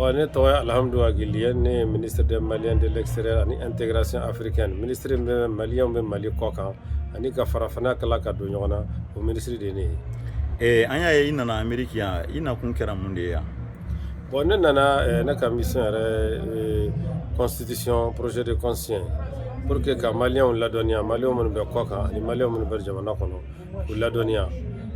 Bon, ne tɔgɔ ye Alhamdu Ag Ly, ne ye ministre des Maliens de l'extérieur ani intégration africaine. Ministre min bɛ Maliyɛnw bɛ Mali kɔ kan ani ka farafinna kala ka don ɲɔgɔn na, o ministre de ye ne ye. An y'a ye i nana Amérique yan, i nakun kɛra mun de ye yan? Bon, ne nana, ne ka mission yɛrɛ, constitution, projet de constitution, pour que ka Maliyɛnw ladɔnniya, Maliyɛnw minnu bɛ kɔ kan ani Maliyɛnw minnu bɛ jamana kɔnɔ, k'u ladɔnniya.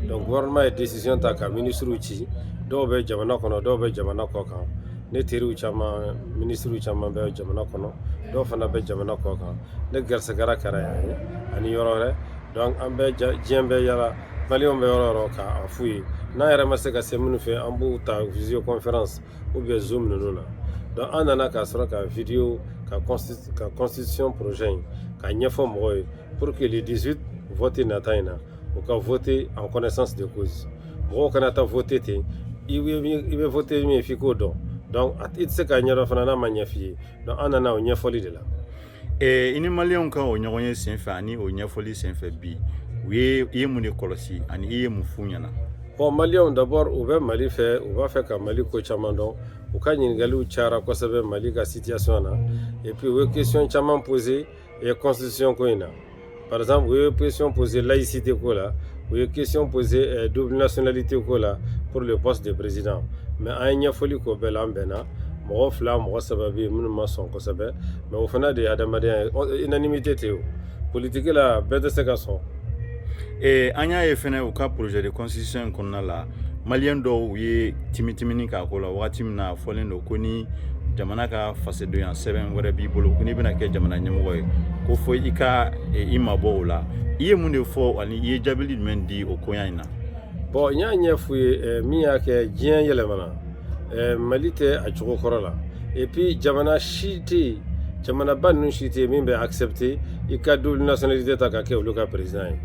Donc gouvernement ye décision ta ka ministres ci, dɔw bɛ jamana kɔnɔ, dɔw bɛ jamana kɔ kan. Ne teriw caman, ministres caman bɛ jamana kɔnɔ, dɔw fana bɛ jamana kɔ kan. Ne garisɛgɛra kɛra yan ye ani yɔrɔ wɛrɛ. Donc an bɛ diɲɛ bɛɛ yala, Maliyɛnw bɛ yɔrɔ o yɔrɔ, k'a f'u ye. N'an yɛrɛ ma se ka se minnu fɛ, an b'u ta visioconférence ou bien Zoom ninnu na. Donc an nana ka sɔrɔ ka vidéo ka constitution projet in ka ɲɛfɔ mɔgɔw ye, pour que le 18 vote nata in na, u ka voter en connaissance de cause. Mɔgɔw kana taa voter ten. I bɛ voter min ye, f'i k'o dɔn. Donc i tɛ se k'a ɲɛdɔn fana n'a ma ɲɛ f'i ye. Donc an nana o ɲɛfɔli de la. I ni Maliyɛnw ka o ɲɔgɔn ye senfɛ ani o ɲɛfɔli senfɛ bi, u ye i ye mun de kɔlɔsi ani i ye mun f'u ɲɛna? Bon, Maliyɛnw d'abord, u bɛ Mali fɛ, u b'a fɛ ka Mali ko caman dɔn. U ka ɲininkaliw cayara kosɛbɛ Mali ka situation na. Et puis u ye question caman poser constitution ko in na. Par exemple, u ye question poser laïcité ko la, u ye question poser double nationalité ko la pour le poste de président. Mais an ye ɲɛfɔli k'o bɛɛ la, an bɛnna. Mɔgɔ fila, mɔgɔ saba bɛ yen minnu ma sɔn kosɛbɛ, mais o fana de ye adamadenya ye. Unanimité tɛ o politique la, bɛɛ tɛ se ka sɔn. An y'a ye fɛnɛ, u ka projet de constitution in kɔnɔna la, Maliyɛn dɔw ye timitimini k'a ko la. Wagati min na a fɔlen don ko ni jamana ka fasodonya sɛbɛn wɛrɛ b'i bolo, ko n'i bɛna kɛ jamana ɲɛmɔgɔ ye, ko fo i ka i mabɔ o la, i ye mun de fɔ ani i ye jaabili jumɛn di o koɲa in na? Bon, n y'a ɲɛf'u ye, min y'a kɛ, diɲɛ yɛlɛmana, Mali tɛ a cogo kɔrɔ la. Et puis jamana si tɛ yen, jamanaba ninnu si tɛ yen min bɛ accepter i ka double nationalité ta ka kɛ olu ka président ye.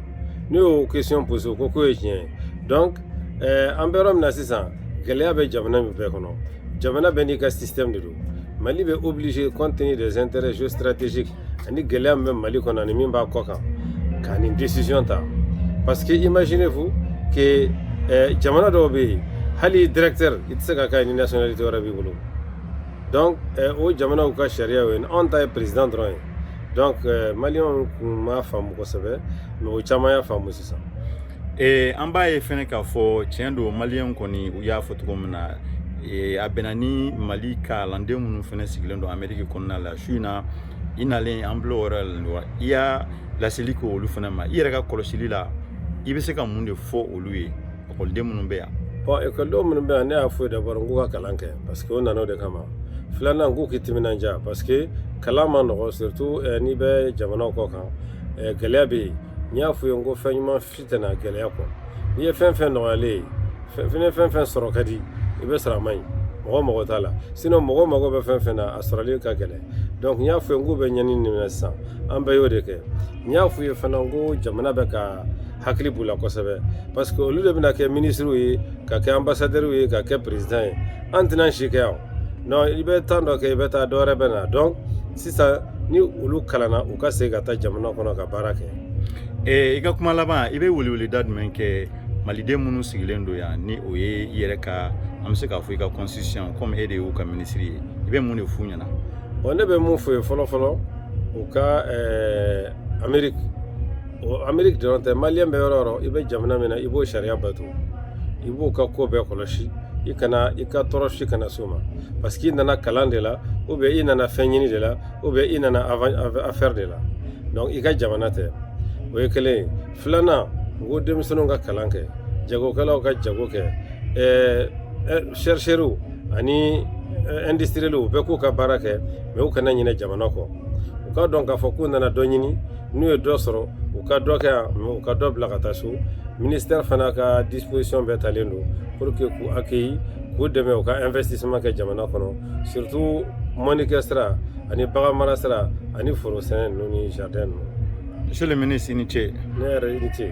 Ne y'o question posé, o ko k'o ye tiɲɛ ye. Donc an bɛ yɔrɔ min na sisan, gɛlɛya bɛ jamana min bɛɛ kɔnɔ, jamana bɛɛ n'i ka système de don. Mali bɛ obligé, compte tenu des intérêts géostratégiques ani gɛlɛya min bɛ Mali kɔnɔ ani min b'a kɔ kan, ka nin décision ta. Parce que imaginez-vous que jamana dɔw bɛ yen, hali directeur, i tɛ se ka kɛ ni nationalité wɛrɛ b'i bolo. Donc o jamanaw ka sariya ye, anw ta ye président dɔrɔn ye. Donc Maliyɛnw kun m'a faamu kosɛbɛ, mais o caman y'a faamu sisan. An b'a ye fɛnɛ k'a fɔ tiɲɛ don, Maliyɛnw kɔni, u y'a fɔ cogo min na, a bɛnna ni Mali kalanden minnu fɛnɛ sigilen don Amérique kɔnɔna la su in na, i nalen an bilo yɔrɔ la, i y'a laseli kɛ olu fɛnɛ ma. I yɛrɛ ka kɔlɔsili la, i bɛ se ka mun de fɔ olu ye, ekɔliden minnu bɛ yan? Bon, ekɔlidenw minnu bɛ yan, ne y'a fɔ ye d'abord n k'u ka kalan kɛ, parce que o nana o de kama. Filanan, k'u k'i timinanja, parce que kalan ma nɔgɔ, surtout n'i bɛ jamana kɔ kan, gɛlɛya bɛ yen. N y'a f'u ye n ko fɛn ɲuman si tɛna gɛlɛya kɔ. N'i ye fɛn fɛn nɔgɔyalen ye, fɛn fɛn fɛn sɔrɔ ka di, i bɛ sɔrɔ a man ɲi, mɔgɔ mago t'a la. Sinon mɔgɔ mago bɛ fɛn fɛn na, a sɔrɔli ka gɛlɛn. Donc n y'a f'u ye n k'u bɛ ɲɛni min na sisan, an bɛɛ y'o de kɛ. N y'a f'u ye fana n ko jamana bɛ ka hakili b'u la kosɛbɛ, parce que olu de bɛna kɛ ministres ye, ka kɛ ambassadeurs ye, ka kɛ président ye. An tɛna si kɛ yan. Non, i bɛ temps dɔ kɛ, i bɛ taa, dɔ wɛrɛ bɛ na. Donc sisan ni olu kalanna, u ka segin ka taa jamana kɔnɔ ka baara kɛ. I ka kuma laban, i bɛ weleweleda jumɛn kɛ Maliden minnu sigilen don yan, ni o ye i yɛrɛ ka, an bɛ se k'a fɔ i ka constitution, komi e de y'u ka ministre ye, i bɛ mun de f'u ɲɛna? Bon, ne bɛ mun f'u ye fɔlɔ fɔlɔ, u ka Amérique, o Amérique dɔrɔn tɛ, Maliyɛn bɛ yɔrɔ o yɔrɔ, i bɛ jamana min na, i b'o sariya bato, i b'o ka ko bɛɛ kɔlɔsi, i kana i ka tɔɔrɔ si kana s'o ma, parce que i nana kalan de la, ou bien i nana fɛn ɲini de la, ou bien i nana affaire de la. Donc i ka jamana tɛ, o ye kelen ye. Filanan, n ko denmisɛnninw ka kalan kɛ, jagokɛlaw ka jago kɛ, chercheurs ani industriels, u bɛɛ k'u ka baara kɛ, mais u kana ɲinɛ jamana kɔ. U ka dɔn k'a fɔ k'u nana dɔ ɲini, n'u ye dɔ sɔrɔ, u ka dɔ kɛ yan, mais u ka dɔ bila ka taa so. Ministère fana ka disposition bɛɛ talen don pour que k'u accueillir, k'u dɛmɛ u ka investissement kɛ jamana kɔnɔ, surtout mɔnikɛ sira ani bagan mara sira ani foro sɛnɛ ninnu ni jardin ninnu. Monsieur le ministre, i ni ce. Ne yɛrɛ, i ni ce.